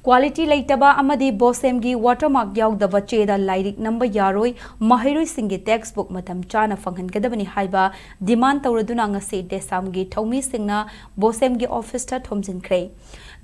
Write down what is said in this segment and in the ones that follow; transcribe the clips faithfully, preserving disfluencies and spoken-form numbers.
Quality ꯂꯩꯇꯕ ꯑꯃꯗꯤ ꯕꯣꯁꯦꯝꯒꯤ watermark ꯌꯥꯎꯗꯕ ꯆꯦꯗ ꯂꯥꯏꯔꯤꯛ ꯅꯝꯕ ꯌꯥꯔꯣꯏ, ꯃꯍꯩꯔꯣꯏꯁꯤꯡꯒꯤ ꯇꯦꯛꯁꯕꯨꯛ ꯃꯇꯝ ꯆꯥꯅ ꯐꯪꯍꯟꯒꯗꯕꯅꯤ ꯍꯥꯏꯕ ꯗꯤꯃꯥꯟ ꯇꯧꯔꯗꯨꯅ ꯉꯁꯤ ꯗꯦꯁꯥꯝꯒꯤ ꯊꯧꯃꯤꯁꯤꯡꯅ ꯕꯣꯁꯦꯝꯒꯤ ꯑꯣꯐꯤꯁꯇ ꯊꯣꯝꯖꯤꯟꯈ꯭ꯔꯦ꯫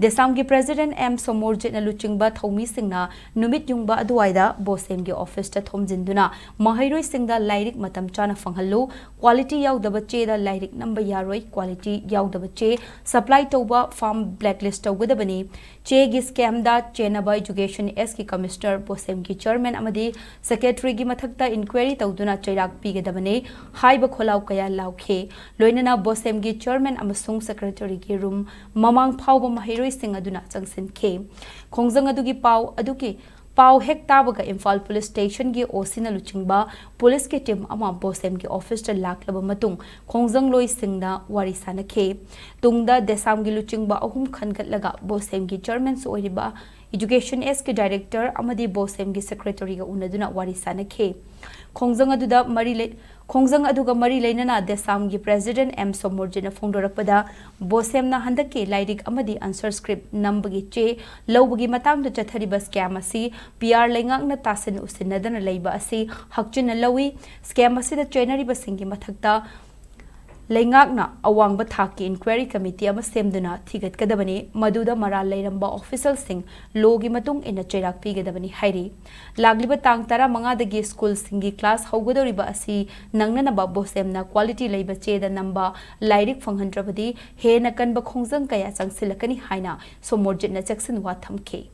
ꯗꯦꯁꯥꯝꯒꯤ ꯄ꯭ꯔꯦꯁꯤꯗꯦꯟꯠ ꯑꯦꯝ ꯁꯣꯃꯣꯔꯖꯤꯠꯅ ꯂꯨꯆꯤꯡꯕ ꯊꯧꯃꯤꯁꯤꯡꯅ ꯅꯨꯃꯤꯠ ꯌꯨꯡꯕ ꯑꯗꯨꯋꯥꯏꯗ ꯕꯣꯁꯦꯝꯒꯤ ꯑꯣꯐꯤꯁꯇ ꯊꯣꯝꯖꯤꯟꯗꯨꯅ ꯃꯍꯩꯔꯣꯏꯁꯤꯡꯗ ꯂꯥꯏꯔꯤꯛ ꯃꯇꯝ ꯆꯥꯅ ꯐꯪꯍꯜꯂꯨ, ꯀ꯭ꯋꯥꯂꯤꯇꯤ ꯌꯥꯎꯗꯕ ꯆꯦꯗ ꯂꯥꯏꯔꯤꯛ ꯅꯝꯕ ꯌꯥꯔꯣꯏ, ꯀ꯭ꯋꯥꯂꯤꯇꯤ ꯌꯥꯎꯗꯕ ꯆꯦ ꯁꯄ꯭ꯂꯥꯏ ꯇꯧꯕ ꯐꯥꯔꯝ ꯕ꯭ꯂꯦꯛꯂꯤꯁ ꯇꯧꯒꯗꯕꯅꯤ, ꯆꯦꯒꯤ ꯁ꯭ꯀꯦꯝꯗ ꯆꯦꯟꯅꯕ ꯏꯗꯨꯀꯦꯁꯟ ꯑꯦꯁꯀꯤ ꯀꯃꯤꯁꯅꯔ, ꯕꯣꯁꯦꯝꯒꯤ ꯆꯦꯌꯔꯃꯦꯟ ꯑꯃꯗꯤ ꯁꯦꯀ꯭ꯔꯦꯇꯔꯤꯒꯤ ꯃꯊꯛꯇ ꯏꯟꯀ꯭ꯋꯥꯏꯔꯤ ꯇꯧꯗꯨꯅ ꯆꯩꯔꯥꯛ ꯄꯤꯒꯗꯕꯅꯤ ꯍꯥꯏꯕ ꯈꯣꯜꯂꯥꯎ ꯀꯌꯥ ꯂꯥꯎꯈꯤ꯫ ꯂꯣꯏꯅꯅ ꯕꯣꯁꯦꯝꯒꯤ ꯆꯦꯌꯔꯃꯦꯟ ꯑꯃꯁꯨꯡ ꯁꯦꯀ꯭ꯔꯦꯇꯔꯤꯒꯤ ꯔꯨꯝ ꯃꯃꯥꯡ ꯐꯥꯎꯕ ꯃꯍꯩꯔꯣꯏꯁꯤꯡ ꯑꯗꯨꯅ ꯆꯪꯁꯤꯟꯈꯤ꯫ ꯈꯣꯡꯖꯪ ꯑꯗꯨꯒꯤ ꯄꯥꯎ ꯑꯗꯨꯒꯤ ꯄꯥꯎ ꯍꯦꯛ ꯇꯥꯕꯒ ꯏꯝꯐꯥꯜ ꯄꯨꯂꯤꯁ ꯁ꯭ꯇꯦꯁꯟꯒꯤ ꯑꯣꯁꯤꯅ ꯂꯨꯆꯤꯡꯕ ꯄꯨꯂꯤꯁꯀꯤ ꯇꯤꯝ ꯑꯃ ꯕꯣꯁꯦꯝꯒꯤ ꯑꯣꯐꯤꯁꯇ ꯂꯥꯛꯂꯕ ꯃꯇꯨꯡ ꯈꯣꯡꯖꯪꯂꯣꯏꯁꯤꯡꯅ ꯋꯥꯔꯤ ꯁꯥꯅꯈꯤ꯫ ꯇꯨꯡꯗ ꯗꯦꯁꯥꯝꯒꯤ ꯂꯨꯆꯤꯡꯕ ꯑꯍꯨꯝ ꯈꯟꯒꯠꯂꯒ ꯕꯣꯁꯦꯝꯒꯤ ꯆꯦꯌꯔꯃꯦꯟꯁꯨ ꯑꯣꯏꯔꯤꯕ ꯏꯗꯨꯀꯦꯁꯟ ꯑꯦꯁꯀꯤ ꯗꯥꯏꯔꯦꯛꯇꯔ ꯑꯃꯗꯤ ꯕꯣꯁꯦꯝꯒꯤ ꯁꯦꯀ꯭ꯔꯦꯇꯔꯤꯒ ꯎꯅꯗꯨꯅ ꯋꯥꯔꯤ ꯁꯥꯅꯈꯤ꯫ ꯈꯣꯡꯖꯪ ꯑꯗꯨꯗ ꯃꯔꯤ ꯂꯩ-, ꯈꯣꯡꯖꯪ ꯑꯗꯨꯒ ꯃꯔꯤ ꯂꯩꯅꯅ ꯗꯦꯁꯥꯝꯒꯤ ꯄ꯭ꯔꯦꯁꯤꯗꯦꯟꯠ ꯑꯦꯝ ꯁꯣꯃꯣꯔꯖꯤꯠꯅ ꯐꯣꯡꯗꯣꯔꯛꯄꯗ, ꯕꯣꯁꯦꯝꯅ ꯍꯟꯗꯛꯀꯤ ꯂꯥꯏꯔꯤꯛ ꯑꯃꯗꯤ ꯑꯟꯁꯔ ꯁ꯭ꯀ꯭ꯔꯤꯞ ꯅꯝꯕꯒꯤ ꯆꯦ ꯂꯧꯕꯒꯤ ꯃꯇꯥꯡꯗ ꯆꯠꯊꯔꯤꯕ ꯁ꯭ꯀꯦꯝ ꯑꯁꯤ ꯄꯤ ꯑꯥꯔ ꯂꯩꯉꯥꯛꯅ ꯇꯥꯁꯤꯟ ꯎꯁꯤꯟꯅꯗꯅ ꯂꯩꯕ ꯑꯁꯤ ꯍꯛꯆꯤꯟꯅ ꯂꯧꯏ꯫ ꯁ꯭ꯀꯦꯝ ꯑꯁꯤꯗ ꯆꯦꯟꯅꯔꯤꯕꯁꯤꯡꯒꯤ ꯃꯊꯛꯇ ꯂꯩꯉꯥꯛꯅ ꯑꯋꯥꯡꯕ ꯊꯥꯛꯀꯤ ꯏꯟꯀ꯭ꯋꯥꯏꯔꯤ ꯀꯃꯤꯇꯤ ꯑꯃ ꯁꯦꯝꯗꯨꯅ ꯊꯤꯒꯠꯀꯗꯕꯅꯤ, ꯃꯗꯨꯗ ꯃꯔꯥꯜ ꯂꯩꯔꯝꯕ ꯑꯣꯐꯤꯁꯦꯜꯁꯤꯡ ꯂꯣꯒꯤ ꯃꯇꯨꯡ ꯏꯟꯅ ꯆꯩꯔꯥꯛ ꯄꯤꯒꯗꯕꯅꯤ ꯍꯥꯏꯔꯤ꯫ ꯂꯥꯛꯂꯤꯕ ꯇꯥꯡ ꯇꯔꯥꯃꯉꯥꯗꯒꯤ ꯁ꯭ꯀꯨꯜꯁꯤꯡꯒꯤ ꯀ꯭ꯂꯥꯁ ꯍꯧꯒꯗꯧꯔꯤꯕ ꯑꯁꯤ ꯅꯪꯅꯅꯕ ꯕꯣꯁꯦꯝꯅ ꯀ꯭ꯋꯥꯂꯤꯇꯤ ꯂꯩꯕ ꯆꯦꯗ ꯅꯝꯕ ꯂꯥꯏꯔꯤꯛ ꯐꯪꯍꯟꯗ꯭ꯔꯕꯗꯤ ꯍꯦꯟꯅ ꯀꯟꯕ ꯈꯣꯡꯖꯪ ꯀꯌꯥ ꯆꯪꯁꯤꯜꯂꯛꯀꯅꯤ ꯍꯥꯏꯅ ꯁꯣꯃꯣꯔꯖꯤꯠꯅ ꯆꯦꯛꯁꯤꯟꯋꯥ ꯊꯝꯈꯤ꯫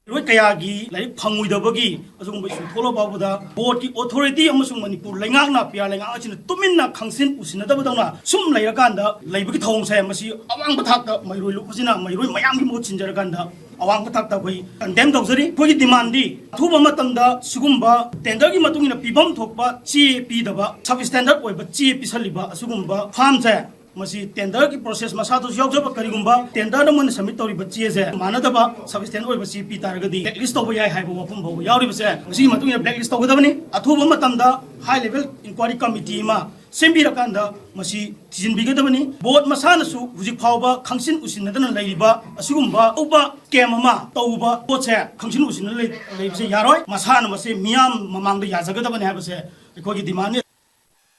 ꯃꯤꯑꯣꯏ ꯀꯌꯥꯒꯤ ꯂꯥꯏꯔꯤꯛ ꯐꯪꯉꯣꯏꯗꯕꯒꯤ ꯑꯗꯨꯒꯨꯝꯕ ꯏꯁꯨ ꯊꯣꯛꯂꯛꯄ ꯐꯥꯎꯕꯗ ꯕꯣꯔꯗꯀꯤ ꯑꯣꯊꯣꯔꯤꯇꯤ ꯑꯃꯁꯨꯡ ꯃꯅꯤꯄꯨꯔ ꯂꯩꯉꯥꯛꯅ, ꯄꯤ ꯑꯥꯔ ꯂꯩꯉꯥꯛ ꯑꯁꯤꯅ ꯇꯨꯃꯤꯟꯅ ꯈꯪꯁꯤꯟ ꯎꯁꯤꯟꯅꯗꯕꯗꯧꯅ ꯁꯨꯝ ꯂꯩꯔꯀꯥꯟꯗ ꯂꯩꯕꯒꯤ ꯊꯧꯑꯣꯡꯁꯦ ꯃꯁꯤ ꯑꯋꯥꯡꯕ ꯊꯥꯛꯇ ꯃꯍꯩꯔꯣꯏ ꯂꯨꯞꯄꯁꯤꯅ ꯃꯍꯩꯔꯣꯏ ꯃꯌꯥꯝꯒꯤ ꯃꯍꯨꯠ ꯁꯤꯟꯖꯔꯀꯥꯟꯗ ꯑꯋꯥꯡꯕ ꯊꯥꯛꯇ ꯑꯩꯈꯣꯏ ꯀꯟꯗꯦꯝ ꯇꯧꯖꯔꯤ꯫ ꯑꯩꯈꯣꯏꯒꯤ ꯗꯤꯃꯥꯟꯗꯤ ꯑꯊꯨꯕ ꯃꯇꯝꯗ ꯁꯤꯒꯨꯝꯕ ꯇꯦꯟꯗꯔꯒꯤ ꯃꯇꯨꯡ ꯏꯟꯅ ꯄꯤꯐꯝ ꯊꯣꯛꯄ ꯆꯦ ꯄꯤꯗꯕ, ꯁꯕ ꯁ꯭ꯇꯦꯟꯗꯔꯗ ꯑꯣꯏꯕ ꯆꯦ ꯄꯤꯁꯜꯂꯤꯕ ꯑꯁꯤꯒꯨꯝꯕ ꯐꯥꯔꯝꯁꯦ ꯃꯁꯤ ꯇꯦꯟꯗꯔꯒꯤ ꯄ꯭ꯔꯣꯁꯦꯁ ꯃꯁꯥꯗꯁꯨ ꯌꯥꯎꯖꯕ, ꯀꯔꯤꯒꯨꯝꯕ ꯇꯦꯟꯗꯔꯗ ꯃꯣꯏꯅ ꯁꯕꯃꯤꯠ ꯇꯧꯔꯤꯕ ꯆꯦꯁꯦ ꯃꯥꯟꯅꯗꯕ ꯁꯕ ꯁ꯭ꯇꯦꯟꯗꯔꯗ ꯑꯣꯏꯕ ꯆꯦ ꯄꯤ ꯇꯥꯔꯒꯗꯤ ꯕ꯭ꯂꯦꯛ ꯂꯤꯁ ꯇꯧꯕ ꯌꯥꯏ ꯍꯥꯏꯕ ꯋꯥꯐꯝ ꯐꯥꯎꯕ ꯌꯥꯎꯔꯤꯕꯁꯦ ꯃꯁꯤꯒꯤ ꯃꯇꯨꯡ ꯏꯟꯅ ꯕ꯭ꯂꯦꯛ ꯂꯤꯁ ꯇꯧꯒꯗꯕꯅꯤ꯫ ꯑꯊꯨꯕ ꯃꯇꯝꯗ ꯍꯥꯏ ꯂꯦꯚꯦꯜ ꯏꯟꯀ꯭ꯋꯥꯏꯔꯤ ꯀꯃꯤꯇꯤ ꯑꯃ ꯁꯦꯝꯕꯤꯔꯀꯥꯟꯗ ꯃꯁꯤ ꯊꯤꯖꯤꯟꯕꯤꯒꯗꯕꯅꯤ꯫ ꯕꯣꯔꯗ ꯃꯁꯥꯅꯁꯨ ꯍꯧꯖꯤꯛ ꯐꯥꯎꯕ ꯈꯪꯁꯤꯟ ꯎꯁꯤꯟꯅꯗꯅ ꯂꯩꯔꯤꯕ ꯑꯁꯤꯒꯨꯝꯕ ꯑꯧꯕ ꯀꯦꯝ ꯑꯃ ꯇꯧꯕ ꯄꯣꯠꯁꯦ ꯈꯪꯁꯤꯟ ꯎꯁꯤꯟꯅ ꯂꯩ-, ꯂꯩꯕꯁꯦ ꯌꯥꯔꯣꯏ꯫ ꯃꯁꯥꯅ ꯃꯁꯤ ꯃꯤꯌꯥꯝ ꯃꯃꯥꯡꯗ ꯌꯥꯖꯒꯗꯕꯅꯤ ꯍꯥꯏꯕꯁꯦ ꯑꯩꯈꯣꯏꯒꯤ ꯗꯤꯃꯥꯟꯅꯤ꯫